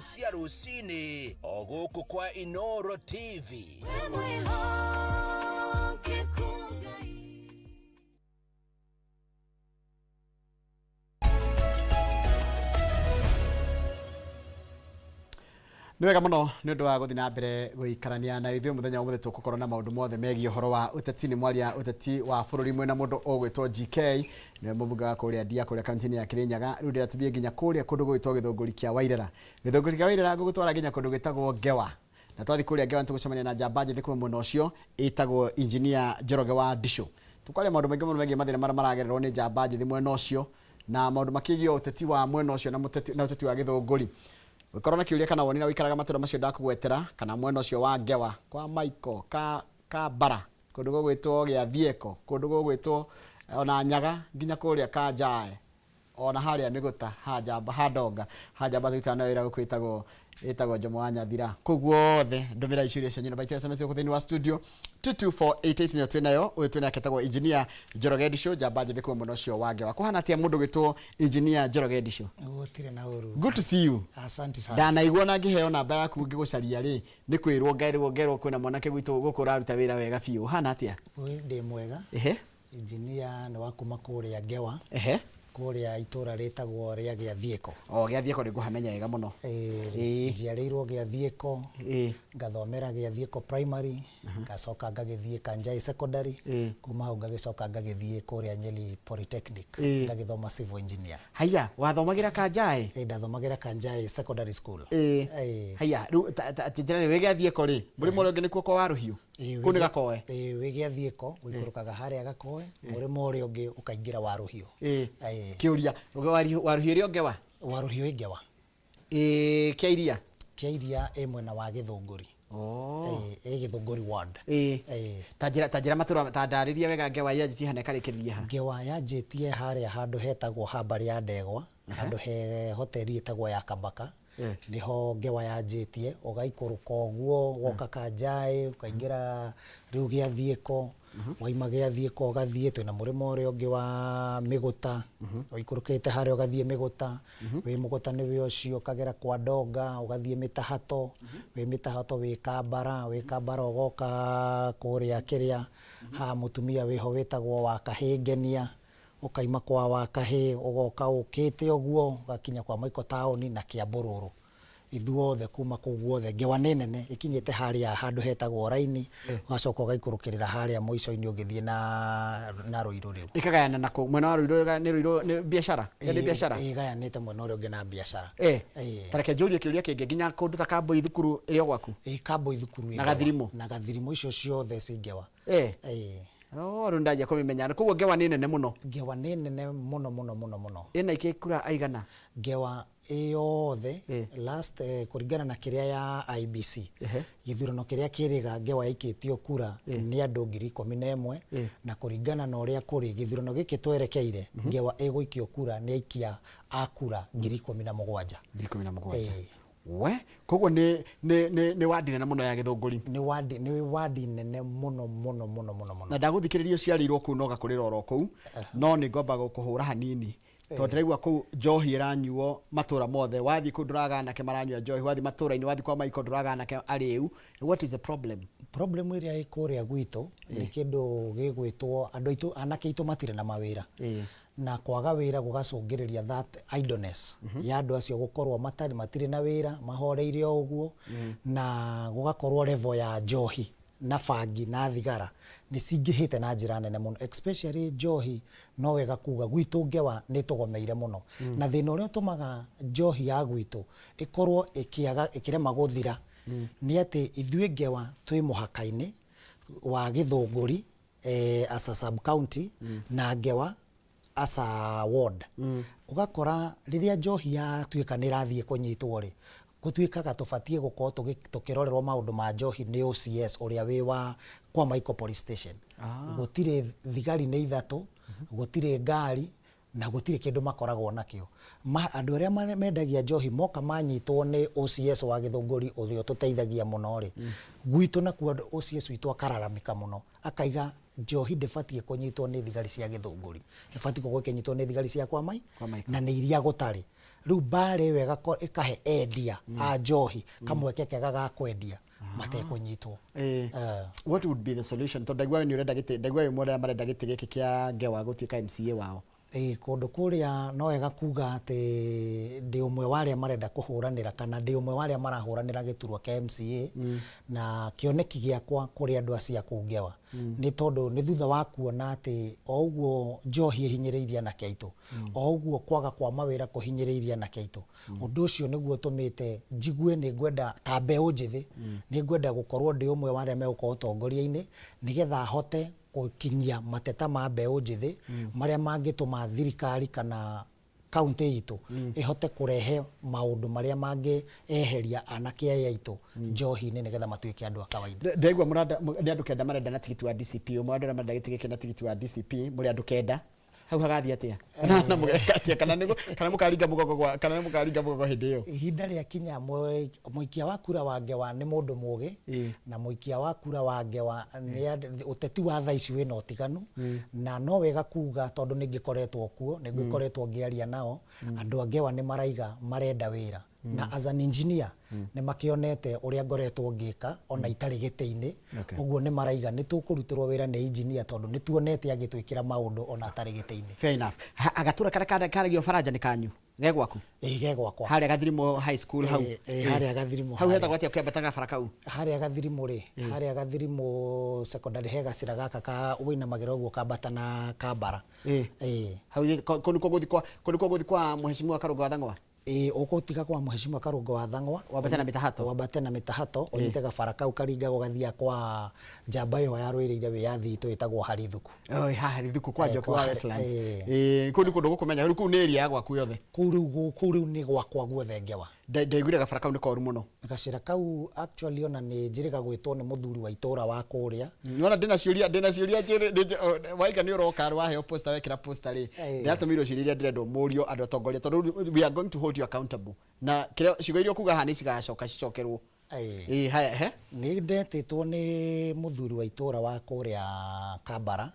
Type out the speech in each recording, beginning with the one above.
Cia rũcinĩ o gũkũ kwa Inoro TV. Wĩ mwĩhokeku Ngai. Nĩ wega mũno nĩ ũndũ wa gũthiĩ na mbere gũikarania na ithuĩ mũthenya wa ũmũthĩ. Tũgũkorwo na maũndũ mothe megiĩ ũhoro wa ũteti. Nĩ mwaria ũteti wa bũrũri mwena mũndũ ũgwĩtwo GK, nĩwe mũmbunge wa kũrĩa Ndia kũrĩa kaunti-inĩ ya Kĩrĩnyaga. Rĩu ndĩra tũthiĩ nginya kũrĩa kũndũ gũgwĩtwo Gĩthũngũri kĩa Wairera. Gĩthũngũri kĩa Wairera ngũgũtwara nginya kũndũ gwĩtagwo Ngewa, na twathiĩ kũrĩa Ngewa nĩtũgũcemania na njamba njĩthĩ kuma mwena ũcio ĩtagwo Engineer Njoroge wa Ndicũ. Tũkwaria maũndũ maingĩ mũno megiĩ mathĩna marĩa maragererwo nĩ njamba njĩthĩ mwena ũcio na maũndũ makĩgiĩ ũteti wa mwena ũcio na ũteti wa Gĩthũngũri. Ũngĩkorwo na kĩũria kana woni na ũikaraga matũra macio ndakũgwetera kana mwena ũcio wa Ngewa kwa Michael ka Kambara, kũndũ gũgwĩtwo Gĩathieko, kũndũ gũgwĩtwo ona Nyaga nginya kũrĩa Kanjae, ona harĩa Mĩgũta ha Njamba, ha Ndonga, ha Njamba tũrutaga nayo wĩra gũkũ ĩtagwo Njomo wa Nyathira. Kũu guothe ndũmĩrai ciũria cianyu namba itũ ya SMS gũkũ thĩinĩ wa studio 22488 nĩyo twĩnayo. Ũyũ twĩnake etagwo Engineer Njoroge Ndicũ, njamba njĩthĩ kuma mwena ũcio wa Ngewa. Kũhana atĩa mũndũ ũgwĩtwo Engineer Njoroge Ndicũ? Gũtirĩ na ũru. Good to see you. Asante sana. Ndanaigua na ngĩheo namba yaku ngĩgũcaria rĩ, nĩ kwĩrwo ngerwo ngerwo kwĩna mwanake gwitũ gũkũ ũraruta wĩra wega biũ. Ũhana atĩa? Ndĩ mwega. Engineer nĩ wa kuma kũrĩa Ngewa. Kũrĩa itũra rĩtagwo rĩa Gĩathiĩko. O Gĩathiĩko nĩ ngũhamenya wega mũno. Ĩĩ. Njiarĩirwo Gĩathiĩko, ngathomera Gĩathiĩko Primary, ngacoka ngagĩthiĩ Kanjai Secondary, kuma hau ngagĩcoka ngagĩthiĩ kũrĩa Nyeri Polytechnic, ngagĩthoma civil engineer. Haiya, wathomagĩra Kanjai? Ĩĩ, ndathomagĩra Kanjai Secondary School. Ĩĩ. Haiya, rĩu ta njĩra rĩ, wĩ Gĩathiĩko rĩ, mũrĩmo ũrĩa ũngĩ nĩkuo kwa Warũhiũ? Kũu nĩ Gakoe? Ĩĩ, wĩ Gĩathiĩko, ũikũrũkaga harĩa Gakoe, mũrĩmo ũrĩa ũngĩ ũkaingĩra Warũhiũ. Ĩĩ. Kĩũria, Warũhiũ ĩrĩ o Ngewa? Warũhiũ ĩ Ngewa. Ĩĩ, Kĩa Iria? Kĩa Iria ĩ mwena wa Gĩthũngũri. Oh. Ĩĩ, ĩ Gĩthũngũri ward. Ĩĩ. Ĩĩ. Ta njĩra, ta njĩra matũra, ta ndarĩria wega Ngewa yanjĩtie ha na ĩkarĩkĩrĩria ha? Ngewa yanjĩtie harĩa handũ hetagwo ha Mbarĩ ya Ndegwa, handũ he hoteli ĩtagwo ya Kabaka. Nĩho ngewa yanjĩtie, ũgaikũrũka ũguo, ũgoka Kanjaĩ, ũkaingĩra rĩu Gĩathiĩko, waima Gĩathiĩko ũgathiĩ, twĩna mũrĩmo ũrĩa ũngĩ wa Mĩgũta, ũikũrũkĩte harĩa ũgathiĩ Mĩgũta, wĩ Mũgũta nĩwe ũcio ũkagera kwa Ndonga, ũgathiĩ Mĩtahato, wĩ Mĩtahato wĩ Kambara, wĩ Kambara ũgoka kũrĩa kĩrĩa, haha mũtumia wĩho wĩtagwo wa Kahĩngenia, Ũkaima kwa Wakahĩ ũgoka ũkĩte ũguo ũgakinya kwa Maiko taũni na Kĩambũrũrũ. Ithuothe kuma kũu guothe ngewa nĩ nene ĩkinyĩte harĩa handũ hetagwo Raini ũgacoka ũgaikũrũkĩrĩra harĩa mũico-inĩ ũgĩthiĩ na Rũirũ rĩu. Ĩkagayana na kũ? Mwena wa Rũirũ nĩ Rũirũ nĩ biacara? Ĩyo nĩ biacara? Ĩgayanĩte mwena ũrĩa ũngĩ na biacara. Ta reke njũrie kĩũria kĩngĩ, nginya kũndũ ta Kambũi thukuru ĩrĩ o gwaku? Ĩĩ Kambũi thukuru ĩ Na Gathirimũ? Na Gathirimũ icio ciothe ci ngewa. Oh, rĩu ndanjia kũmĩmenya. Koguo ngewa nĩ nene mũno. Ngewa nĩ nene mũno mũno mũno mũno. Ĩna aikia kura aigana? Ngewa ĩ yothe last kũringana na kĩrĩa ya IEBC, gĩthurano kĩrĩa kĩrĩga ngewa yaikĩtio kura nĩ andũ 11,000 na kũringana na ũrĩa kũrĩ gĩthurano gĩkĩ twerekeire ngewa ĩgũikio kura nĩ aikia a kura 17,000. 17,000. We, koguo nĩ nĩ nĩ nĩ wadi nene mũno ya Gĩthũngũri. Nĩ wadi nene mũno mũno mũno mũno mũno. Na ndagũthikĩrĩria ũciarĩirwo kũu na ũgakũrĩra oro kũu, no nĩ ngwamba gũkũhũra hanini. Tondũ ndĩraigua kũu njohi ĩranyuo matũra mothe. Wathiĩ kũu ndũraga anake maranyua njohi, wathiĩ matũra-inĩ, wathiĩ kwa Maiko ndũraga anake arĩu. What is the problem? Problem ĩrĩa ĩ kũrĩa gwitũ nĩ kĩndũ gĩgwĩtwo andũ aitũ anake aitũ matirĩ na mawĩra. Na kwaga wĩra gũgacũngĩrĩria that idleness ya andũ acio gũkorwo matarĩ matirĩ na wĩra mahoreire o ũguo na gũgakorwo level ya njohi na bangi na thigara nĩ cingĩhĩte na njĩra nene mũno, especially njohi. No wega kuga gwitũ ngewa nĩ ĩtũgomeire mũno na thĩna ũrĩa ũtũmaga njohi ya gwitũ ĩkorwo ĩkĩaga ĩkĩrema gũthira nĩ atĩ ithuĩ ngewa twĩ mũhaka-inĩ wa Gĩthũngũri as a sub county na ngewa as a ward. Ũgakora rĩrĩa njohi yatuĩka nĩ ĩrathiĩ kũnyitwo rĩ, gũtuĩkaga tũbatiĩ gũkorwo tũkĩrorerwo maũndũ ma njohi nĩ OCS ũrĩa wĩ wa kwa Michael Police Station. Gũtirĩ thigari, nĩ ithatũ, gũtirĩ ngari na gũtirĩ kĩndũ makoragwo nakĩo. Andũ arĩa mendagia njohi moka manyitwo nĩ OCS wa Gĩthũngũri ũrĩa ũtũteithagia mũno rĩ, gwitũ nakuo OCS witũ akararamika mũno, akaiga njohi ndĩbatiĩ kũnyitwo nĩ thigari cia Gĩthũngũri, ĩbatiĩ gũkorwo ĩkĩnyitwo nĩ thigari cia kwa Kwa Michael. Na nĩ iria gũtarĩ. Rĩu mbara ĩyo ĩkahe endia a njohi kamweke kega ga kwendia matekũnyitwo. What would be the solution? Tondũ ndaigua we nĩ ũrenda gĩtĩ, ndaigua wĩ ũmwe marenda gĩtĩ gĩkĩ kĩa Ngewa gũtuĩka MCA wao. Ĩĩ, kũndũ kũrĩa no wega kuga atĩ ndĩ ũmwe wa arĩa marenda kũhũranĩra kana ndĩ ũmwe wa arĩa marahũranĩra gĩturwa kĩa MCA. Na kĩoneki gĩakwa kũrĩ andũ acio a kũu Ngewa nĩ tondũ nĩ thutha wa kuona atĩ o ũguo njohi ĩhinyĩrĩirie anake aitũ, o ũguo kwaga kwa mawĩra kũhinyĩrĩirie anake aitũ, ũndũ ũcio nĩguo ũtũmĩte njigue nĩ ngwenda ta mbeũ njĩthĩ, nĩ ngwenda gũkorwo ndĩ ũmwe wa arĩa megũkorwo ũtongoria-inĩ nĩgetha hote gũkinyia mateta ma mbeũ njĩthĩ marĩa mangĩtũma thirikari kana kaunti itũ ĩhote kũrehe maũndũ marĩa mangĩeheria anake aya aitũ njohi-inĩ nĩgetha matuĩke andũ a kawaida. Ndaigua mũranda nĩ andũ 9 marenda na tigiti wa DCP. Ũmwe andũ arĩa marenda gĩtĩ gĩkĩ na tigiti wa DCP mũrĩ andũ 9. Hau hagathiĩ atĩa na mũgeka atĩa? Kana nĩ kana mũkaringa mũgongo gwa kana nĩ mũkaringa mũgongo hĩndĩ ĩyo? Ihinda rĩa kinya, mũikia wa kura wa Ngewa nĩ mũndũ mũgĩ, na mũikia wa kura wa Ngewa nĩ ũteti wa thaa ici wĩna ũtiganu. Na no wega kuga tondũ nĩ ngĩkoretwo kuo, nĩ ngĩkoretwo ngĩaria nao, andũ a Ngewa nĩ maraiga marenda wĩra. Na as an engineer nĩ makĩonete ũrĩa ngoretwo ngĩka ona itarĩ gĩtĩ-inĩ. Ũguo nĩ maraiga nĩ tũkũrutĩrwo wĩra nĩ engineer tondũ nĩ tuonete agĩtwĩkĩra maũndũ ona atarĩ gĩtĩ-inĩ. Fair enough. Agatura karĩa karagio baranja nĩ kanyu ge gwaku? Ĩĩ, ge gwakwa. Harĩa Gathirimo High School hau? Ĩĩ, harĩa Gathirimo. Hau hetagwo atĩa ũkĩambata gabara kau? Harĩa Gathirimo rĩ, harĩa Gathirimo Secondary he gacĩra gaka ka wĩinamagĩra ũguo kambata na kambara. Ĩĩ. Hau kũu nĩkuo gũthiĩ kwa Mheshimiwa Karũngo wa Thang'wa? Ĩĩ, ũgũtiga kwa Mheshimiwa Karũngo wa Thang'wa. Wambate na mĩtahato. Wambate na mĩtahato, ũnyite gabara kau karingagwo gathiaga kwa njamba ĩyo yarũĩrĩire wĩyathi itũ ĩtagwo Harithuku. Oi, haha Harithuku kwa Njoki wa Westlands. Ĩĩ, kũu nĩ kũndũ gũkũmenya. Rĩu kũu nĩ area ya gwaku yothe? Kũu rĩu, kũu rĩu nĩ gwakwa guothe Ngewa. Ndaiguire gabara kau nĩ koru mũno. Gacĩra kau actually ona nĩ njĩrĩga gwĩtwo nĩ mũthuri wa itũra wa kũrĩa. Nĩwona ndĩna ciũria, ndĩna ciũria njĩrĩ, waiga nĩ ũroka waheo poster wekĩra poster rĩ, ndĩratũmĩirwo ciũria iria ndĩrenda mũrio andũ atongoria tondũ we are going to hold you accountable. Na kĩrĩa ciugo iria ũkuga haha nĩ cigacoka cicokerwo. Ĩĩ, haya, he? Nĩ ndetĩtwo nĩ mũthuri wa itũra wa kũrĩa Kambara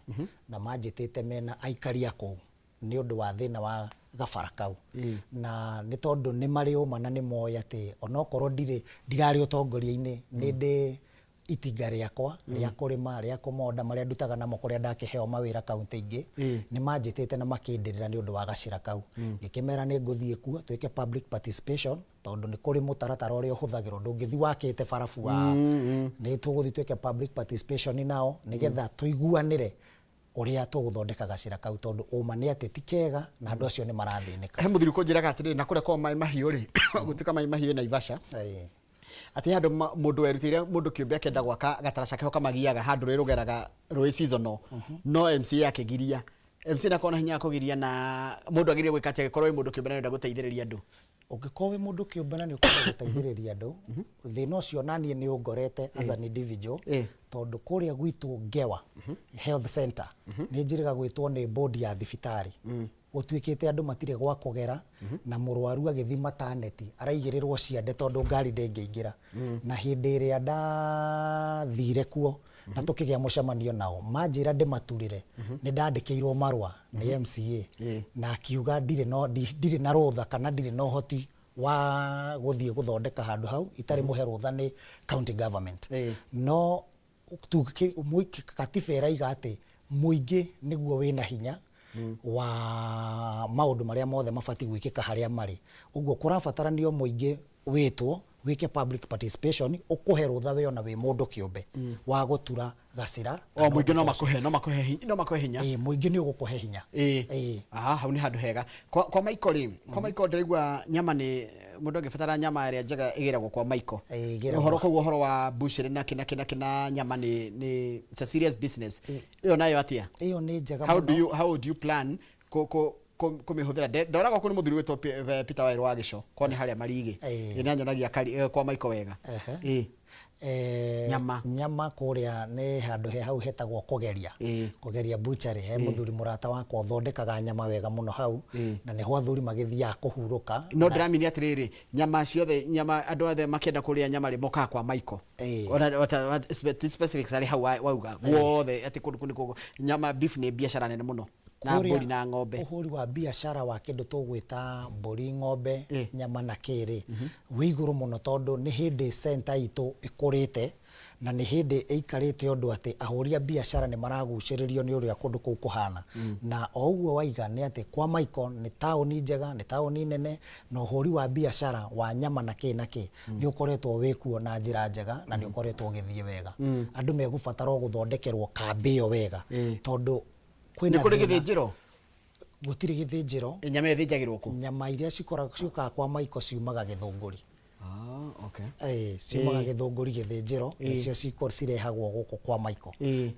na manjĩtĩte mena aikari a kũu nĩ ũndũ wa thĩna wa gabara kau. Na nĩ tondũ nĩ marĩ ũma na nĩ moĩ atĩ onokorwo ndirĩ ndirarĩ ũtongoria-inĩ, nĩ ndĩ itinga rĩakwa rĩa kũrĩma, rĩa kũmonda, marĩa ndutaga namo kũrĩa ndakĩheo mawĩra kaunti ingĩ, nĩ manjĩtĩte na makĩndĩrĩra nĩ ũndũ wa gacĩra kau. Ngĩkĩmera nĩ ngũthiĩ kuo twĩke public participation tondũ nĩ kũrĩ mũtaratara ũrĩa ũhũthagĩrwo, ndũngĩthiĩ wakĩte barabu wa nĩ tũgũthiĩ twĩke public participation nao nĩgetha tũiguanĩre ũrĩa tũgũthondeka gacĩra kau tondũ ũma nĩ atĩ ti kega na andũ acio nĩ marathĩnĩka. He mũthuri ũkũnjĩraga atĩrĩrĩ, na kũrĩa kwa Maĩ Mahiũ rĩ, gũtuĩka Maĩ Mahiũ ĩ Naivasha, atĩ handũ mũndũ werutĩire mũndũ kĩũmbe akĩenda gwaka gataraca keho kamagiaga handũ rũĩ rũgeraga rũĩ seasonal, no MCA akĩgiria. MCA ndakoragwo na hinya wa kũgiria, na mũndũ agĩrĩire gwĩka atĩa angĩkorwo wĩ mũndũ kĩũmbe na nĩũrenda gũteithĩrĩria andũ? Ũngĩkorwo wĩ mũndũ kĩũmbe na nĩ ũkwenda gũteithĩrĩria andũ, thĩna ũcio naniĩ nĩ ũngorete as an individual, tondũ kũrĩa gwitũ Ngewa Health Center nĩ njĩrĩga gwĩtwo nĩ board ya thibitarĩ, gũtuĩkĩte andũ matirĩ gwa kũgera na mũrwaru agĩthiĩ maternity araigĩrĩrwo ciande tondũ ngari ndĩngĩingĩra. Na hĩndĩ ĩrĩa ndathire kuo na tũkĩgĩa mũcemanio nao, manjĩra ndĩmaturĩre, nĩ ndandĩkĩirwo marũa nĩ MCA na akiuga ndirĩ na rũtha kana ndirĩ na ũhoti wa gũthiĩ gũthondeka handũ hau itarĩ mũhe rũtha nĩ county government. No katiba ĩraiga atĩ mũingĩ nĩguo wĩna hinya wa maũndũ marĩa mothe mabatiĩ gwĩkĩka harĩa marĩ. Ũguo kũrabataranio mũingĩ wĩtwo wĩke public participation ũkũhe rũtha we ona wĩ mũndũ kĩũmbe wa gũtura gacĩra. O mũingĩ no makũhe, no makũhe hinya. Ĩĩ, mũingĩ nĩ ũgũkũhe hinya. Ĩĩ. Aha, hau nĩ handũ hega. Kwa Maiko rĩ, kwa Maiko ndĩraigua nyama nĩ mũndũ angĩbatara nyama ĩrĩa njega ĩgĩragwo kwa Maiko. Ĩgĩragwo. Ũhoro koguo ũhoro wa butchery na kĩ na kĩ na kĩ na nyama nĩ it's a serious business. Ĩyo nayo atĩa? Ĩyo nĩ njega How mũno. do you, how do you plan kũmĩhũthĩra? Ndoragwo kũrĩ mũthuri wĩtwo Peter Wairũ wa Gĩco, kwa nĩ harĩa Marigĩ. Ĩĩ, nĩ anyonagia kwa Maiko wega. Ĩĩ. Nyama. Nyama kũrĩa nĩ handũ he hau hetagwo Kũgeria. Kũgeria butchery, he mũthuri mũrata wakwa ũthondekaga nyama wega mũno hau, na nĩho athuri magĩthiaga kũhurũka. No ndĩramini atĩrĩrĩ, nyama ciothe, nyama andũ othe makĩenda kũrĩa nyama rĩ, mokaga kwa Maiko. Ona ti specifics arĩ hau wauga guothe atĩ kũndũ kũu nĩkuo nyama beef nĩ biacara nene mũno. Na mbũri na ng'ombe. Ũhũri wa biacara wa kĩndũ tũgwĩta mbũri, ng'ombe, nyama na kĩrĩ wĩ igũrũ mũno, tondũ nĩ hĩndĩ center itũ ĩkũrĩte na nĩ hĩndĩ ĩikarĩte ũndũ atĩ ahũri a biacara nĩ maragucĩrĩrio nĩ ũrĩa kũndũ kũu kũhana. Na o ũguo waiga nĩ atĩ kwa Michael nĩ taũni njega, nĩ taũni nene, na ũhũri wa biacara wa nyama na kĩ na kĩ nĩ ũkoretwo wĩkuo na njĩra njega na nĩ ũkoretwo ũgĩthiĩ wega. Andũ megũbatara o gũthondekerwo kambĩ ĩyo wega, tondũ kwĩna Nĩ kũrĩ thĩna. Gĩthĩnjĩro? Gũtirĩ gĩthĩnjĩro. Nyama ĩyo ĩthĩnjagĩrwo kũ? Nyama iria ciũkaga kwa Michael ciumaga Gĩthũngũri. Ah, okay. Ciumaga Gĩthũngũri gĩthĩnjĩro, nĩcio cirehagwo gũkũ kwa Michael.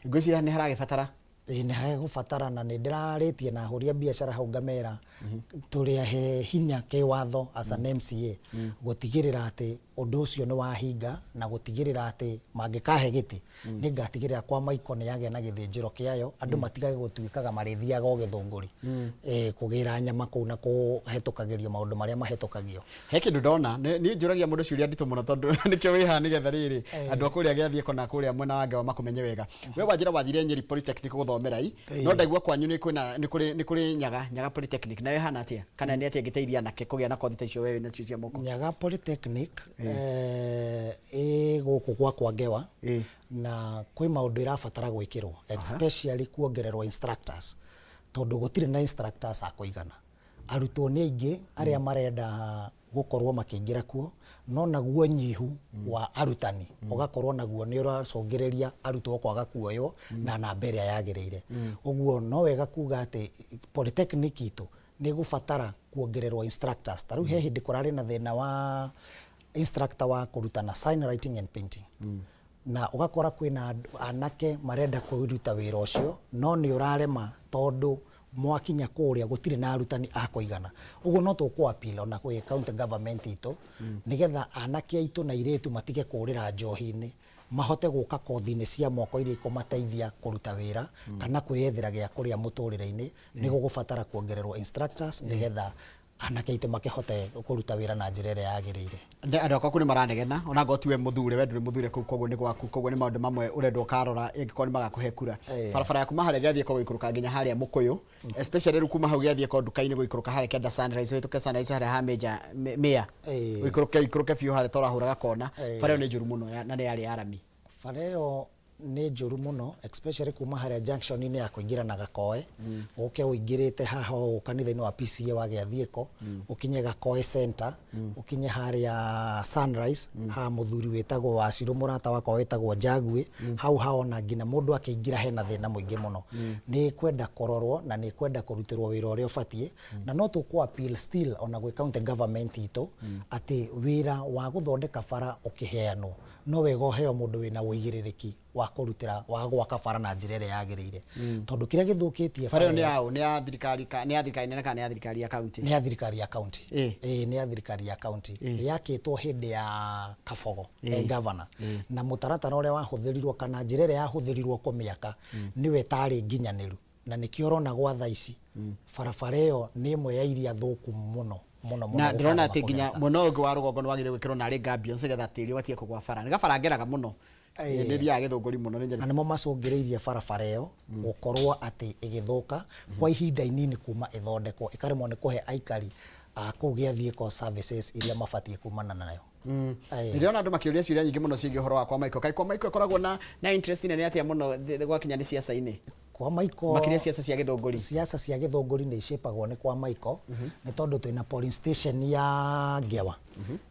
Ngwĩciria nĩ haragĩbatara. Ĩĩ, nĩ hegũbatara, na nĩ ndĩrarĩtie na ahũri a biacara hau ngamera tũrĩ ahe hinya kĩwatho as an MCA gũtigĩrĩra atĩ ũndũ ũcio nĩ wahinga, na gũtigĩrĩra atĩ mangĩkahe gĩtĩ nĩ ngatigĩrĩra kwa Michael nĩ yagĩa na gĩthĩnjĩro kĩayo, andũ matigage gũtuĩkaga marĩthiaga o Gĩthũngũri kũgĩra nyama kũu na kũhetũkagĩrio maũndũ marĩa mahetũkagio. He kĩndũ ndona, niĩ njũragia mũndũ ciũria nditũ mũno, tondũ nĩkĩo wĩ haha, nĩgetha rĩrĩ andũ a kũrĩa Gĩathiĩko na kũrĩa mwena wa Ngewa makũmenye wega. We wanjĩra wathire Nyeri Polytechnic gũthomera i, no ndaigua kwanyu nĩ kwĩna nĩ kũrĩ Nyaga Polytechnic, nayo ĩhana atĩa, kana nĩ atĩa ĩngĩteithia anake kũgĩa na kothi ta icio we wĩ nacio cia moko? Nyaga Polytechnic ĩ gũkũ gwakwa Ngewa, na kwĩ maũndũ ĩrabatara gwĩkĩrwo, especially kuongererwo instructors, tondũ gũtirĩ na instructors a kũigana. Arutwo nĩ aingĩ arĩa marenda gũkorwo makĩingĩra kuo, no naguo nyihu wa arutani ũgakorwo naguo nĩ ũracũngĩrĩria arutwo kwaga kuoywo na namba ĩrĩa yagĩrĩire. Ũguo no wega kuga atĩ polytechnic itũ nĩ ĩgũbatara kuongererwo instructors. Ta rĩu he hĩndĩ kũrarĩ na thĩna wa instructor wa kũrutana sign writing and painting, na ũgakora kwĩna anake marenda kwĩruta wĩra ũcio, no nĩ ũrarema tondũ mwakinya kũrĩa gũtirĩ na arutani a kũigana. Ũguo no tũkũ appeal ona kwĩ county government itũ, nĩgetha anake aitũ na airĩtu matige kũrĩra njohi-inĩ, mahote gũka kothi-inĩ cia moko iria ikũmateithia kũruta wĩra kana kwĩyethera gĩa kũrĩa mũtũrĩre-inĩ. Nĩ gũgũbatara kuongererwo instructors, nĩgetha anake aitũ makĩhote kũruta wĩra na njĩra ĩrĩa yagĩrĩire. Andũ akwaku nĩ maranegena, ona ngorwo tiwe mũthure, we ndũrĩ mũthure kũu, koguo nĩ gwaku, koguo nĩ maũndũ mamwe ũrendwo ũkarora ĩngĩkorwo nĩ magakũhe kura. Barabara ya kuma harĩa Gĩathiĩko gũikũrũka nginya harĩa Mũkũyũ, especially rĩu kuma hau Gĩathiĩko nduka-inĩ gũikũrũka harĩa kĩanda Sunrise, ũhĩtũke Sunrise harĩa ha Major Mĩa, ũikũrũke biũ harĩa torahũraga kona. Bara ĩyo nĩ njũru mũno na nĩ yarĩ ya rami. Bara ĩyo nĩ njũru mũno, especially kuma harĩa junction-inĩ ya kũingĩra na Gakoe, ũke ũingĩrĩte haha ũũ kanitha-inĩ wa PCEA wa Gĩathiĩko, ũkinye Gakoe center, ũkinye harĩa Sunrise ha mũthuri wĩtagwo Wacirũ, mũrata wakwa wĩtagwo Njaguĩ, hau haona nginya mũndũ akĩingĩra hena thĩna mũingĩ mũno. Nĩ kwenda kũrorwo na nĩ kwenda kũrutĩrwo wĩra ũrĩa ũbatiĩ, na no tũkũ appeal still ona gwĩ county government itũ atĩ wĩra wa gũthondeka bara ũkĩheanwo, no wega ũheo mũndũ wĩna ũigĩrĩrĩki wa kũrutĩra wa gwaka bara na njĩra ĩrĩa yagĩrĩire, tondũ kĩrĩa gĩthũkĩtie Bara ĩyo nĩ yaũ? Nĩ ya thirikari nĩ ya thirikari nene kana nĩ ya thirikari ya county? Nĩ ya thirikari ya county. Ĩĩ, nĩ ya thirikari ya county. Yakĩtwo hĩndĩ ya Kabogo e governor, na mũtaratara ũrĩa wahũthĩrirwo kana njĩra ĩrĩa yahũthĩrirwo kũmĩaka nĩwe ĩtarĩ nginyanĩru, na nĩkĩo ũrona gwa thaa ici barabara ĩyo nĩ ĩmwe ya iria thũku mũno mũno mũno Na ndĩrona gũkarema atĩ nginya kũgereka. mwena ũyũ ũngĩ wa rũgongo nĩ wagĩrĩire gwĩkĩrwo narĩ gabions, nĩgetha tĩri ũgatige kũgwa bara. Nĩ gabara ngeraga mũno. Nĩ thiaga Gĩthũngũri mũno, nĩ Na nĩmo macũngĩrĩirie barabara ĩyo gũkorwo atĩ ĩgĩthũka kwa ihinda inini kuma ĩthondekwo, ĩkaremwo nĩ kũhe aikari a kũu Gĩathiĩko services iria mabatiĩ kumana nayo. Ndĩrona andũ makĩũria ciũria nyingĩ mũno ciĩgiĩ ũhoro wa kwa Michael. Kaĩ kwa Michael ĩkoragwo na interest nene atĩa mũno gwakinya nĩ ciaca-inĩ? Kwa Michael Makĩria ciaca cia Gĩthũngũri. Ciaca cia Gĩthũngũri nĩ icĩpagwo nĩ kwa Michael, nĩ tondũ twĩna polling station ya Ngewa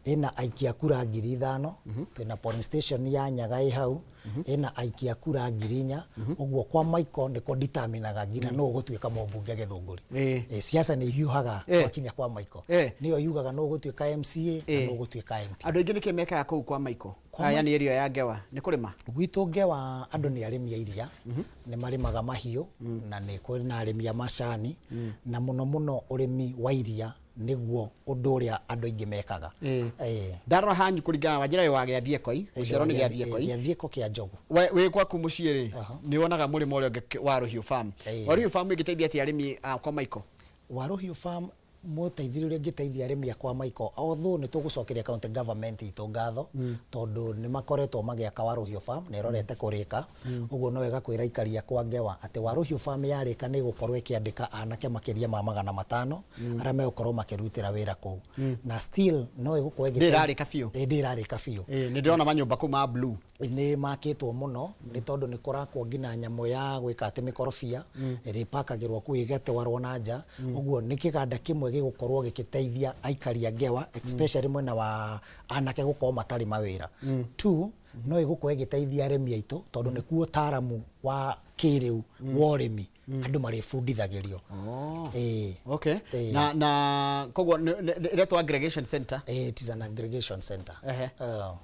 ĩna aikia kura 5,000, twĩna polling station ya Nyaga ĩ hau ĩna aikia kura 4,000. Ũguo kwa Michael nĩko determinaga nginya nũ ũgũtuĩka mũmbunge Gĩthũngũri. Ciaca nĩ ihiũhaga gwakinya kwa Michael. Nĩyo yugaga nũ ũgũtuĩka MCA na nũ ũgũtuĩka MP. Andũ aingĩ nĩkĩ mekaga kũu kwa Michael? Yani area ya Ngewa nĩ kũrĩma? Gwitũ Ngewa andũ nĩ arĩmi a iria, nĩ marĩmaga mahiũ, na nĩ kwĩ na arĩmi a macani, na mũno mũno ũrĩmi wa iria nĩguo ũndũ ũrĩa andũ aingĩ mekaga. Ndarora hanyu, kũringana wa njĩra ĩyo wa Gĩathiĩkoi, gũciarwo nĩ Gĩathiĩkoi. Gĩathiĩko kĩa Njogu. We wĩ gwaku mũciĩ rĩ, nĩ wonaga mũrĩmo ũrĩa ũngĩ wa Rũhiũ Farm? Wa Rũhiũ Farm ĩngĩteithia atĩa arĩmi a kwa Michael? Waruhiu Farm. Mũteithĩrĩria ũrĩa ingĩteithia arĩmi akwa Michael, although nĩ tũgũcokeria county government itũ ngatho tondũ nĩ makoretwo magĩaka Warũhiũ Farm na ĩrorete kũrĩka, ũguo no wega kwĩra aikari akwa Ngewa atĩ Warũhiũ Farm yarĩka nĩ ĩgũkorwo ĩkĩandĩka anake makĩria ma 500 arĩa megũkorwo makĩrutĩra wĩra kũu, na still no ĩgũkorwo ĩgĩteithia. Ndĩrarĩka biũ? Ĩĩ, ndĩrarĩka biũ. Ĩĩ, nĩ ndĩrona manyũmba kũu ma blue. Nĩ makĩtwo mũno nĩ tondũ nĩ kũrakwo nginya nyamũ ya gwĩka atĩ mĩkorobia ĩrĩa ĩpakagĩrwo kũu ĩgatwarwo na nja. Ũguo nĩ kĩganda kĩmwe gĩgũkorwo gĩgĩteithia aikari a Ngewa, especially mwena wa anake gũkorwo matarĩ mawĩra. Two, no ĩgũkorwo ĩgĩteithia arĩmi aitũ tondũ nĩkuo ũtaaramu wa kĩrĩu wa ũrĩmi andũ marĩbundithagĩrio. Ĩĩ. Okay. Ĩĩ. Na koguo ĩretwo aggregation center. Ĩĩ, it is an aggregation center.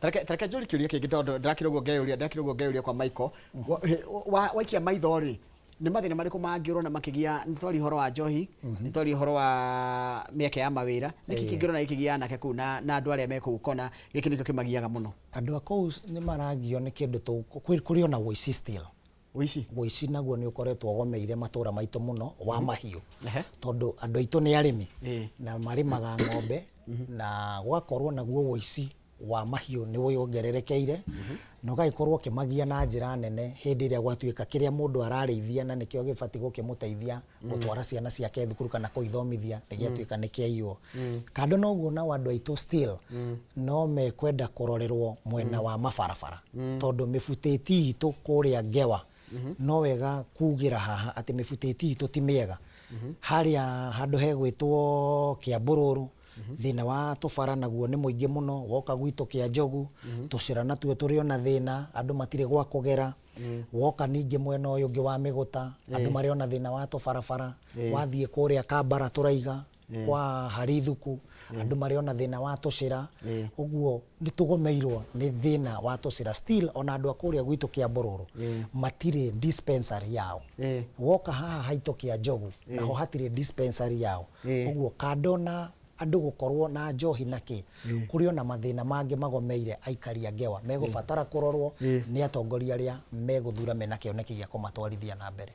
Tareke njũrie kĩũria kĩngĩ tondũ ndĩrakĩra ũguo ngeyũria, ndĩrakĩra ũguo ngeyũria kwa Michael. Waikia maitho rĩ, nĩ mathĩna marĩkũ mangĩ ũrona makĩgia? Nĩ twaria ũhoro wa njohi, nĩ twaria ũhoro wa mĩeke ya mawĩra, nĩkĩ kĩngĩ ũrona gĩkĩgia anake kũu na andũ arĩa me kũu kona gĩkĩ nĩkĩo kĩmagiaga mũno? Andũ a kũu nĩ maragio nĩ kĩndũ kũrĩ ona ũici still. Ũici? Ũici naguo nĩ ũkoretwo ũgomeire matũra maitũ mũno wa mahiũ. Tondũ andũ aitũ nĩ arĩmi na marĩmaga ng'ombe, na gũgakorwo naguo ũici wa mahiũ nĩ wongererekeire na ũgagĩkorwo ũkĩmagia na njĩra nene hĩndĩ ĩrĩa gwatuĩka kĩrĩa mũndũ ararĩithia na nĩkĩo gĩbatiĩ gũkĩmũteithia gũtwara ciana ciake thukuru kana kũithomithia nĩ gĩatuĩka nĩ kĩaiywo. Kando na ũguo, nao andũ aitũ still no mekwenda kũrorerwo mwena wa mabarabara tondũ mĩbutĩti itũ kũrĩa Ngewa, no wega kugĩra haha atĩ mĩbutĩti itũ ti mĩega. Harĩa handũ hegwĩtwo Kĩambũrũrũ, thĩna wa tũbara naguo nĩ mũingĩ mũno. Woka gwitũ kĩa Njogu, tũcĩra natuo tũrĩ ona thĩna, andũ matirĩ gwa kũgera. Woka ningĩ mwena ũyũ ũngĩ wa Mĩgũta, andũ marĩ ona thĩna wa tũbarabara. Wathiĩ kũrĩa Kambara tũraiga kwa Harithuku, andũ marĩ ona thĩna wa tũcĩra. Ũguo nĩ tũgomeirwo nĩ thĩna wa tũcĩra still. Ona andũ a kũrĩa gwitũ Kĩambũrũrũ matirĩ dispensary yao. Woka haha haitũ kĩa Njogu, naho hatirĩ dispensary yao. Ũguo kando na andũ gũkorwo na njohi na kĩ, kũrĩ ona mathĩna mangĩ magomeire aikari a Ngewa megũbatara kũrorwo nĩ atongoria arĩa megũthura mena kĩoneki gĩa kũmatwarithia na mbere.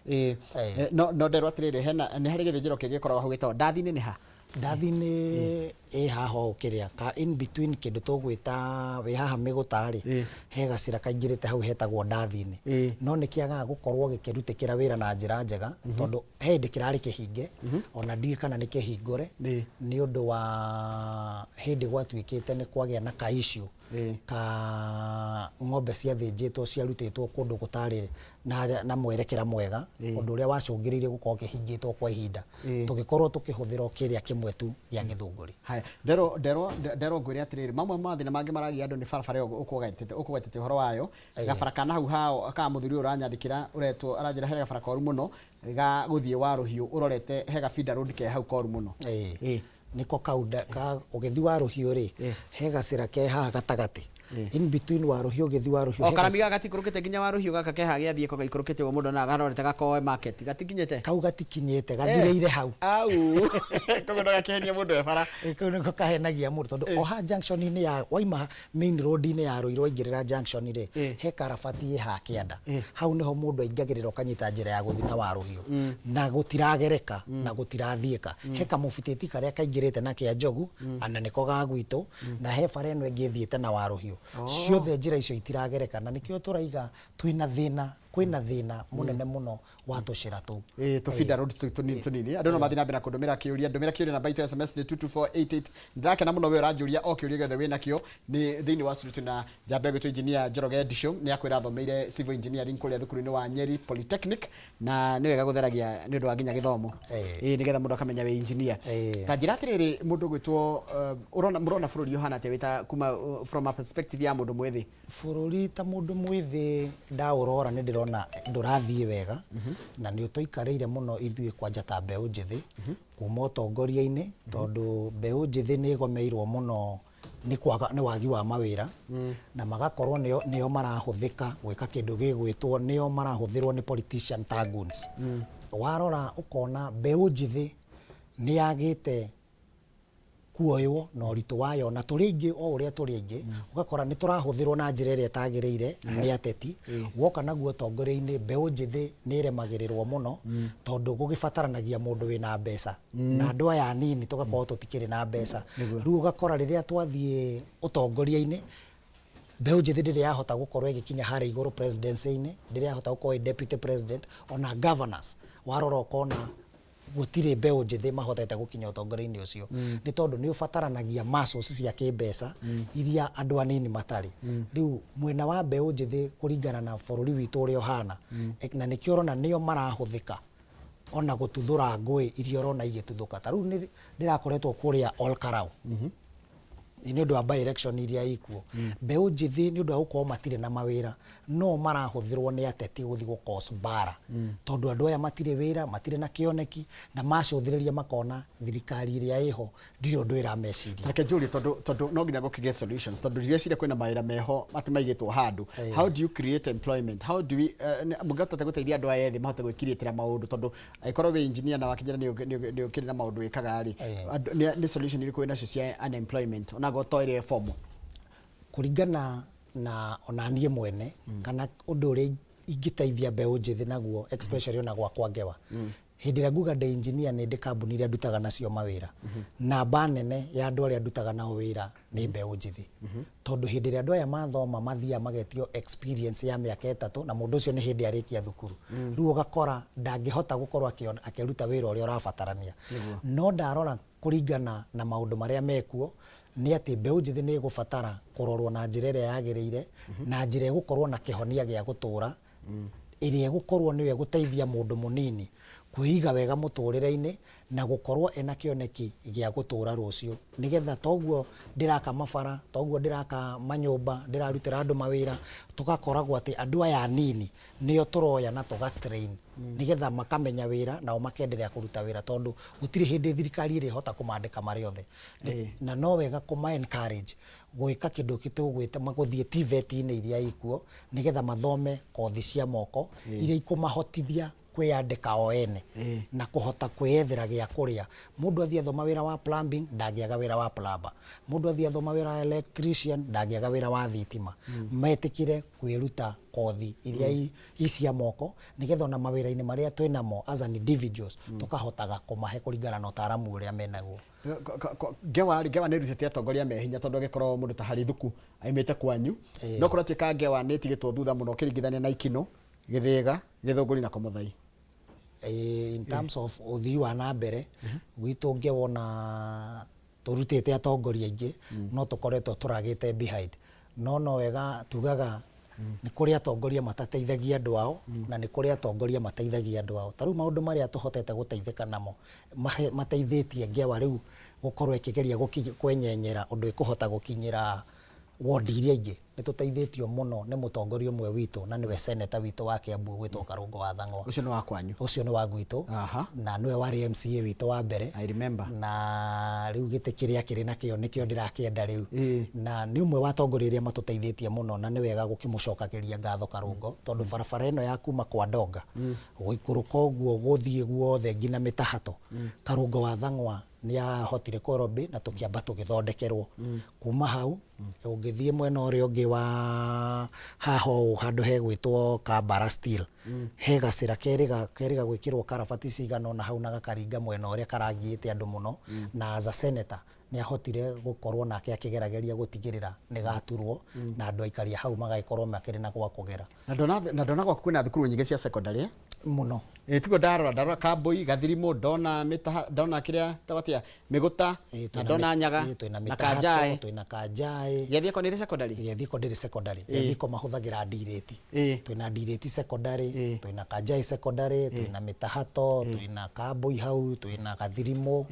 No nderwo atĩrĩrĩ, hena nĩ harĩ gĩthĩnjĩro kĩngĩ gĩkoragwo hau gĩtagwo Ndathi-inĩ, nĩ ha? Ndathi-inĩ ĩ haha ũũ kĩrĩa ka in between kĩndũ tũgwĩta wĩ haha Mĩgũta rĩ, he gacĩra kaingĩrĩte hau hetagwo Ndathi-inĩ. No nĩ kĩagaga gũkorwo gĩkĩrutĩkĩra wĩra na njĩra njega tondũ he hĩndĩ kĩrarĩ kĩhinge, ona ndiũĩ kana nĩ kĩhingũre, nĩ ũndũ wa hĩndĩ gwatuĩkĩte nĩ kwagĩa na ka issue ka ng'ombe ciathĩnjĩtwo ciarutĩtwo kũndũ gũtarĩ na mwerekera mwega, ũndũ ũrĩa wacũngĩrĩirie gũkorwo kĩhingĩtwo kwa ihinda, tũgĩkorwo tũkĩhũthĩra o kĩrĩa kĩmwe tu gĩa Gĩthũngũri. Haya, nderwo ngwĩre atĩrĩrĩ, mamwe ma mathĩna mangĩ maragia andũ nĩ barabara ĩyo ũkũgwetete ũhoro wayo, gabara kana hau hao ka mũthuri ũyũ ũranyandĩkĩra ũretwo aranjĩra he gabara koru mũno ga gũthiĩ wa Rũhiũ ũrorete, he ga feeder road ke hau koru mũno. Nĩko kau ka ũgĩthi wa Rũhiũ rĩ, he gacĩra ke haha gatagatĩ in between wa Rũhiũ ũgĩthi wa Rũhiũ. O karami gaka gatikũrũkĩte nginya wa Rũhiũ, gaka keha gĩathiĩ ko gaikũrũkĩte ũguo mũndũ na garorete gakoe market gatikinyĩte? Kau gatikinyĩte, gathirĩire hau. Au koguo no gakĩhenie mũndũ e bara. Kau nĩko kahenagia mũndũ tondũ o ha junction-inĩ ya waima main road-inĩ ya Ruiru waingĩrĩra junction rĩ, he karabati ĩ ha kĩanda, hau nĩho mũndũ aingagĩrĩra ũkanyita njĩra ya gũthiĩ na wa Rũhiũ, na gũtiragereka na gũtirathiĩka. He kamũbutĩti karĩa kaingĩrĩte na kĩa Njogu ana nĩko ga gwitũ, na he bara ĩno ĩngĩ ĩthiĩte na wa Rũhiũ. Ciothe njĩra icio itiragereka na nĩkĩo tũraiga twĩna thĩna, kwĩna thĩna mũnene mũno wa tũcĩra tũu. Ĩĩ, tũ feeder road tũu tũnini tũnini. Andũ no mathiĩ na mbere na kũndũmĩra kĩũria. Ndũmĩra kĩũria, namba itũ ya SMS nĩ 22488. Ndĩrakena mũno we ũranjũria o kĩũria gĩothe wĩnakĩo. Nĩ thĩinĩ wa studio na njamba ĩgwĩtwo Engineer Njoroge Ndicũ, nĩ akwĩra athomeire civil engineering kũrĩa thukuru-inĩ wa Nyeri Polytechnic, na nĩ wega gũtheragia nĩ ũndũ wa nginya gĩthomo, ĩĩ, nĩgetha mũndũ akamenya wĩ engineer. Ta njĩra atĩrĩrĩ, mũndũ ũgwĩtwo ũrona mũrona bũrũri ũhana atĩa wĩta kuma from a perspective ya mũndũ mwĩthĩ? Bũrũri ta mũndũ mwĩthĩ ndaũrora nĩ ndĩrona ndũrathiĩ wega na nĩ ũtũikarĩire mũno ithuĩ kwanja ta mbeũ njĩthĩ kuma ũtongoria-inĩ, tondũ mbeũ njĩthĩ nĩ ĩgomeirwo mũno nĩ kwaga nĩ wagi wa mawĩra, na magakorwo nĩo marahũthĩka gwĩka kĩndũ gĩgwĩtwo nĩo marahũthĩrwo nĩ politician ta goons. Warora ũkona mbeũ njĩthĩ nĩ yagĩte. Kuoywo na ũritũ wayo, na tũrĩ aingĩ o ũrĩa tũrĩ aingĩ, ũgakora nĩ tũrahũthĩrwo na njĩra ĩrĩa ĩtagĩrĩire nĩ ateti. Woka naguo ũtongoria-inĩ, mbeũ njĩthĩ nĩ ĩremagĩrĩrwo mũno, tondũ gũgĩbataranagia mũndũ wĩna mbeca, na andũ aya anini tũgakorwo tũtikĩrĩ na mbeca. Rĩu ũgakora rĩrĩa twathiĩ ũtongoria-inĩ, mbeũ njĩthĩ ndĩrĩ yahota gũkorwo ĩgĩkinya harĩa igũrũ presidency-inĩ, ndĩrĩ yahota gũkorwo ĩ deputy president, ona governors warora ũkona gũtirĩ mbeũ njĩthĩ mahotete gũkinya ũtongoria-inĩ ũcio, nĩ tondũ nĩ ũbataranagia muscles cia kĩmbeca iria andũ anini matarĩ. Rĩu mwena wa mbeũ njĩthĩ, kũringana na bũrũri witũ ũrĩa ũhana, na nĩkĩo ũrona nĩo marahũthĩka ona gũtuthũra ngũĩ iria ũrona igĩtuthũka. Ta rĩu nĩ ndĩrakoretwo kũrĩa Ol Kalou nĩ ũndũ wa by election iria ikuo, mbeũ njĩthĩ nĩ ũndũ wa gũkorwo matirĩ na mawĩra, no marahũthĩrwo nĩ ateti gũthiĩ gũ cause mbara, tondũ andũ aya matirĩ wĩra, matirĩ na kĩoneki, na macũthĩrĩria makona thirikari ĩrĩa ĩho ndirĩ ũndũ ĩrameciria. Reke njũrie, tondũ no nginya gũkĩgĩe solutions, tondũ ndireciria kwĩna mawĩra meho atĩ maigĩtwo handũ. How do you create employment? How do we mũngĩhota atĩa gũteithia andũ aya ethĩ mahote gwĩkiriĩtĩra maũndũ? Tondũ angĩkorwo wĩ engineer na wakinyĩra nĩ ũkĩrĩ na maũndũ wĩkaga rĩ, nĩ solution irĩkũ wĩ nacio cia unemployment, onakorwo to ĩrĩa formal? Kũringana na ona niĩ mwene, kana ũndũ ũrĩa ingĩteithia mbeũ njĩthĩ naguo, especially ona gwakwa Ngewa, hĩndĩ ĩrĩa nguga ndĩ engineer, nĩ ndĩ kambuni iria ndutaga nacio mawĩra. Namba nene ya andũ arĩa ndutaga nao wĩra nĩ mbeũ njĩthĩ, tondũ hĩndĩ ĩrĩa andũ aya mathoma mathiaga magetio experience ya mĩaka 3, na mũndũ ũcio nĩ hĩndĩ arĩkia thukuru. Rĩu ũgakora ndangĩhota gũkorwo akĩruta wĩra ũrĩa ũrabatarania. No ndarora kũringana na maũndũ marĩa mekuo, nĩ atĩ mbeũ njĩthĩ nĩ ĩgũbatara kũrorwo na njĩra ĩrĩa yagĩrĩire, na njĩra ĩgũkorwo na kĩhonia gĩa gũtũra, ĩrĩa ĩgũkorwo nĩyo ĩgũteithia mũndũ mũnini kwĩiga wega mũtũrĩre-inĩ na gũkorwo ena kĩoneki gĩa gũtũra rũciũ, nĩgetha toguo ndĩraka mabara, toguo ndĩraka manyũmba, ndĩrarutĩra andũ mawĩra, tũgakoragwo atĩ andũ aya anini nĩo tũroya na tũga train, nĩgetha makamenya wĩra nao makenderea kũruta wĩra, tondũ gũtirĩ hĩndĩ thirikari ĩrĩhota kũmandĩka marĩ othe. Na no wega kũma encourage gwĩka kĩndũ tũgwĩta gũthiĩ TVET-inĩ iria ikuo, nĩgetha mathome kothi cia moko iria ikũmahotithia kwĩyandĩka o ene na kũhota kwĩyethera gĩa kũrĩa. Mũndũ athiĩ athoma wĩra wa plumbing, ndangĩaga wĩra wa plumber. Mũndũ athiĩ athoma wĩra wa electrician, ndangĩaga wĩra wa thitima. Metĩkĩre kwĩruta kothi iria i cia moko, nĩgetha ona mawĩra-inĩ marĩa twĩnamo as an individuals tũkahotaga kũmahe kũringana na ũtaaramu ũrĩa menaguo. Ngewa rĩ, Ngewa nĩ ĩrutĩte atongoria me hinya, tondũ angĩkorwo mũndũ ta Harithuku aimĩte kwanyu, no kũratuĩka Ngewa nĩ ĩtigĩtwo thutha mũno ũkĩringithania na Ikinũ, Gĩthĩga, Gĩthũngũri na Komothai. In terms of ũthii wa na mbere gwitũ Ngewa, ona tũrutĩte atongoria aingĩ, no tũkoretwo tũragĩte behind. No wega tugaga nĩ kũrĩ atongoria matateithagia andũ ao, na nĩ kũrĩ atongoria mateithagia andũ ao. Ta rĩu maũndũ marĩa tũhotete gũteithĩka namo mateithĩtie Ngewa rĩu gũkorwo ĩkĩgeria kwenyenyera ũndũ ĩkũhota gũkinyĩra wodi iria ingĩ, nĩ tũteithĩtio mũno nĩ mũtongoria ũmwe witũ, na nĩwe seneta witũ wa Kiambu ũgwĩtwo Karũngũ wa Thang'wa. Ũcio nĩ wa kwanyu? Ũcio nĩ wa gwitũ. Na nĩwe warĩ MCA witũ wa mbere. I remember. Na rĩu gĩtĩ kĩrĩa kĩrĩ nakĩo nĩkĩo ndĩrakĩenda rĩu. Na nĩ ũmwe wa atongoria arĩa matũteithĩtie mũno, na nĩ wega gũkĩmũcokagĩria ngatho Karũngo, tondũ barabara ĩno ya kuma kwa Ndonga gũikũrũka ũguo gũthiĩ guothe nginya Mĩtahato, Karũngo wa Thang'wa nĩ ahotire kũrobĩ na tũkĩamba tũgĩthondekerwo. Kuma hau ũngĩthiĩ mwena ũrĩa ũngĩ wa haha ũũ, handũ hegwĩtwo Kambara, still he gacĩra kerĩga gwĩkĩrwo karabati cigana ũna hau na gakaringa mwena ũrĩa karagiĩte andũ mũno, na as a senator nĩ ahotire gũkorwo nake akĩgerageria gũtigĩrĩra nĩ gaturwo na andũ aikari a hau magagĩkorwo makĩrĩ na gwa kũgera. Na ndona gwaku kwĩna thukuru nyingĩ cia secondary, eh? Mũno. Ĩ tiguo? Ndarora Kambui, Gathirimũ, ndona Mĩtaha, ndona kĩrĩa tawatia Mĩgũta, na ndona Nyaga, twĩna na Mĩtahato, Kanjaĩ. Twĩna Kanjaĩ. Gĩathieko nĩ ĩrĩ secondary? Gĩathiko ndĩrĩ secondary. Gĩathiko mahũthagĩra Ndirĩti. Twĩna Ndirĩti secondary, twĩna Kanjaĩ secondary, twĩna Mĩtahato, twĩna Kambui hau, twĩna Gathirimũ.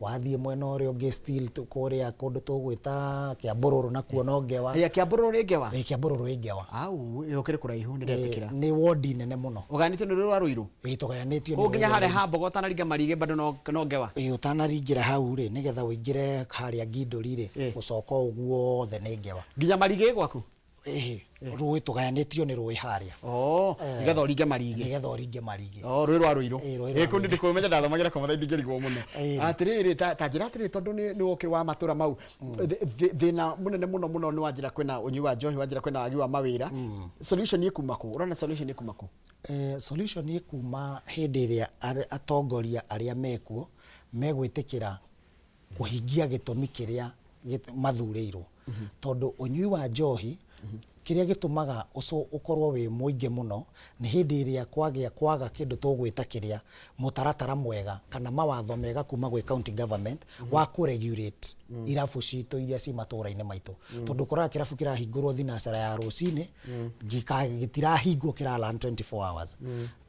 Wathiĩ mwena ũrĩa ũngĩ still kũrĩa kũndũ tũgwĩta Kĩambũrũrũ, nakuo no Ngewa. Ĩya Kĩambũrũrũ rĩ Ngewa? Ĩ, Kĩambũrũrũ ĩ Ngewa. Au ĩyo kĩrĩ kũraihu, nĩ ndetĩkĩra. Nĩ wodi nene mũno. Ũganĩtio nĩ rũĩ rwa Rũirũ? Ĩ, tũgayanĩtio nĩ Kũu nginya rũĩ rwa harĩa Rũirũ. ha Mbogo ũtanaringa Marigĩ bado no Ngewa? Ĩ, ũtanaringĩra hau rĩ, nĩgetha ũingĩre harĩa Ngindũri rĩ, gũcoka ũguo wothe nĩ Ngewa. Nginya Marigĩ gwaku? Ĩhĩ, rũĩ tũgayanĩtio nĩ rũĩ harĩa. Oh, nĩgetha ũringe marigĩ. Nĩgetha ũringe marigĩ. Oh, rũĩ rwa Rũirũ. Ĩĩ, rũĩ rwa Ĩ, kũu Rũirũ. ndikũmenya ndathomagĩra kwa Mathai ndingĩrigwo mũno. Atĩrĩrĩ, ta ta njĩra atĩrĩrĩ, tondũ nĩ nĩ wokĩ wa matũra mau, thĩna mũnene mũno mũno nĩ wanjĩra kwĩna ũnyui wa njohi, wanjĩra kwĩna wagi wa mawĩra. Solution ĩkuma kũ? Ũrona solution ĩkuma kũ? Solution ĩkuma hĩndĩ ĩrĩa atongoria arĩa mekuo megwĩtĩkĩra kũhingia gĩtũmi kĩrĩa mathurĩirwo. Tondũ ũnyui wa njohi, kĩrĩa gĩtũmaga ũkorwo wĩ mũingĩ mũno, nĩ hĩndĩ ĩrĩa kwagĩa kwaga kĩndũ tũgwĩta kĩrĩa, mũtaratara mwega kana mawatho mega kuma gwĩ county government wa kũ regulate irabu citũ iria ci matũra-inĩ maitũ. Tondũ ũkoraga kĩrabu kĩrahingũrwo thinacara ya rũcinĩ, gĩtirahingwo kĩra run 24 hours.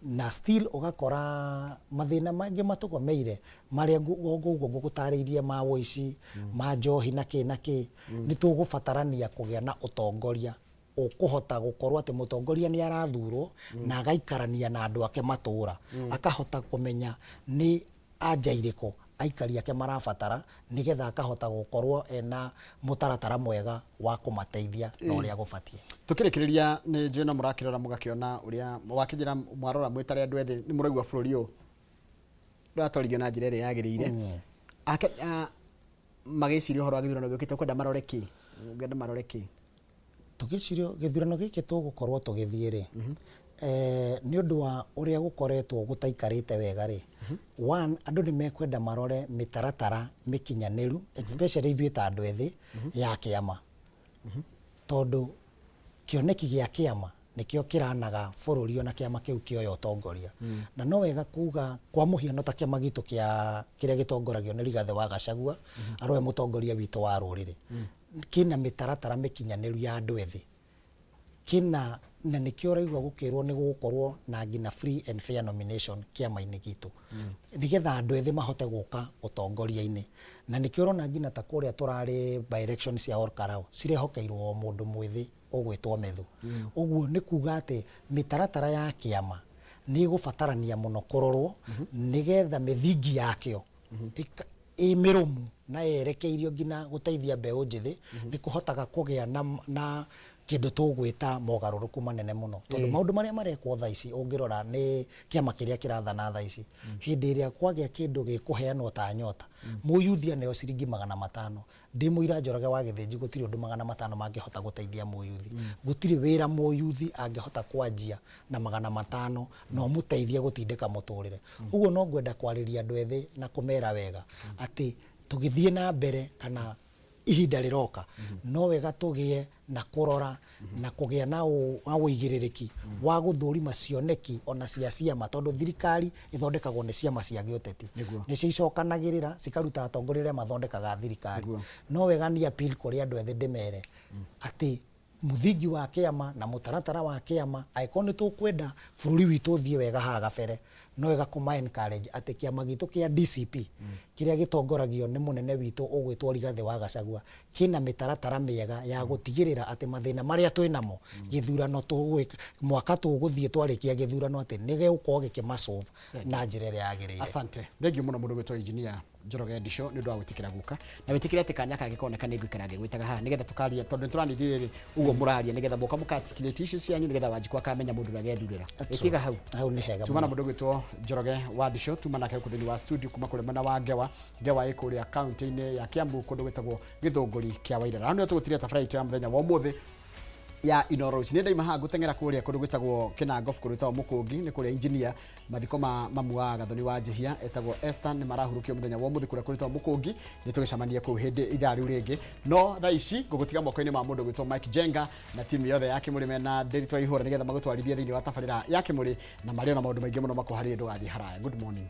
Na still ũgakora mathĩna mangĩ matũgomeire marĩa ũguo ngũgũtarĩirie ma ũici, ma njohi na kĩ na kĩ, nĩ tũgũbatarania kũgĩa na ũtongoria ũkũhota gũkorwo atĩ mũtongoria nĩ arathurwo na agaikarania na andũ ake matũra, akahota kũmenya nĩ anja irĩkũ aikari ake marabatara nĩgetha akahota gũkorwo ena mũtaratara mwega wa kũmateithia na ũrĩa gũbatiĩ. Tũkĩrĩkĩrĩria nĩ njũĩ no mũrakĩrora mũgakĩona ũrĩa wakĩnjĩra mwarora mwĩ tarĩ andũ ethĩ nĩ mũraigua bũrũri ũyũ ndũratwarithio na njĩra ĩrĩa yagĩrĩire. Ake magĩciria ũhoro wa gĩthurano gĩũkĩte ũkwenda marore kĩ? Ũngĩenda marore kĩ? Tũgĩciria gĩthurano gĩkĩ tũgũkorwo tũgĩthiĩ rĩ, nĩ ũndũ wa ũrĩa gũkoretwo gũtaikarĩte wega rĩ, one, andũ nĩ mekwenda marore mĩtaratara mĩkinyanĩru, especially ithuĩ ta andũ ethĩ, ya kĩama. Tondũ kĩoneki gĩa kĩama nĩkĩo kĩranaga bũrũri ona kĩama kĩu kĩoya ũtongoria. Na no wega kuga kwa mũhiano ta kĩama gitũ kĩa kĩrĩa gĩtongoragio nĩ Rigathĩ wa Gachagua, arĩ we mũtongoria witũ wa rũrĩrĩ. Kĩna mĩtaratara mĩkinyanĩru ya andũ ethĩ. Kĩna, na nĩkĩo ũraigua gũkĩrwo nĩ gũgũkorwo na nginya free and fair nomination kĩama-inĩ gitũ. Nĩgetha andũ ethĩ mahote gũka ũtongoria-inĩ. Na nĩkĩo ũrona nginya ta kũrĩa tũrarĩ by election cia Ol Kalou, cirehokeirwo o mũndũ mwĩthĩ ũgwĩtwo Methu. Ũguo nĩ kuga atĩ mĩtaratara ya kĩama nĩ ĩgũbatarania mũno kũrorwo nĩgetha mĩthingi yakĩo ĩ mĩrũmu na yerekeirio nginya gũteithia mbeũ njĩthĩ, nĩ kũhotaga kũgĩa na kĩndũ tũgwĩta mogarũrũku manene mũno. Tondũ maũndũ marĩa marekwo thaa ici ũngĩrora nĩ kĩama kĩrĩa kĩrathana thaa ici, hĩndĩ ĩrĩa kwagĩa kĩndũ gĩkũheanwo ta nyota, mũyuthi aneo ciringi 500, ndĩ mũira Njoroge wa Gĩthĩnji gũtirĩ ũndũ 500 mangĩhota gũteithia mũyuthi. Gũtirĩ wĩra mũyuthi angĩhota kwanjia na 500 na ũmũteithie gũtindĩka mũtũrĩre. Ũguo no ngwenda kwarĩria andũ ethĩ na kũmera wega atĩ tũgĩthiĩ na mbere kana ihinda rĩroka no wega tũgĩe na kũrora na kũgĩa na ũigĩrĩrĩki wa gũthũrima cioneki ona cia ciama, tondũ thirikari ĩthondekagwo nĩ ciama cia gĩũteti, nĩcio icokanagĩrĩra cikaruta atongoria arĩa mathondekaga thirikari. No wega ni appeal kũrĩ andũ ethĩ ndĩmere atĩ mũthingi wa kĩama na mũtaratara wa kĩama, angĩkorwo nĩ tũkwenda bũrũri witũ ũthiĩ wega haha gabere, no wega kũma encourage atĩ kĩama gitũ kĩa DCP kĩrĩa gĩtongoragio nĩ mũnene witũ ũgwĩtwo Rigathĩ wa Gachagua kĩna mĩtaratara mĩega ya gũtigĩrĩra atĩ mathĩna marĩa twĩ namo gĩthurano tũgwĩka mwaka tũgũthiĩ twarĩkia gĩthurano atĩ nĩ gĩgũkorwo gĩkĩma solve na njĩra ĩrĩa yagĩrĩire. Asante. Thengiũ mũno mũndũ gwĩtwo engineer Njoroge Ndisho nĩ ũndũ wa gwĩtĩkĩra gũka na wĩtĩkĩre atĩ kanya kangĩ koneka nĩ ngũikara ngĩgwĩtaga haha nĩgetha tũkaria, tondũ nĩ tũranindi rĩrĩ ũguo mũraria nĩgetha mũka mũka-articulate issues cianyu nĩgetha Wanjikũ akamenya mũndũ ũrĩa agethurĩra. Ĩtiga hau. Hau nĩ hega Tuma na mũndũ ũgwĩtwo Njoroge wa Ndisho, tuma nake gũkũ thĩinĩ wa studio kuma kũrĩa mwena wa Ngewa. Ngewa ĩ kũrĩa kaunti-inĩ ya Kiambu kũndũ gwĩtagwo Gĩthũngũri kĩa Wairara. Hau nĩho tũgũtiria tabarĩra itũ ya mũthenya wa ũmũthĩ ya Inooro Rũcinĩ. Ndaima haha ngũteng'era kũrĩa kũndũ gwĩtagwo Kĩnangobu, kũndũ gwĩtagwo Mũkũngi, nĩ kũrĩa engineer mathiko ma mamu wa Gathoni wa Njihia etagwo Esther nĩ marahurũkio mũthenya wa ũmũthĩ kũrĩa kũrĩtagwo Mũkũngi. Nĩ tũgĩcemanie kũu hĩndĩ ithaa rĩu rĩngĩ, no thaa ici ngũgũtiga moko-inĩ ma mũndũ gwĩtwo Mike Jenga na timu yothe ya Kĩmũrĩ mena Ndĩritũ Aihũra nĩgetha magũtwarithie thĩinĩ wa tabarĩra ya Kĩmũrĩ na marĩ ona maũndũ maingĩ mũno makũharĩrie. Ndũgathiĩ haraya. Good morning.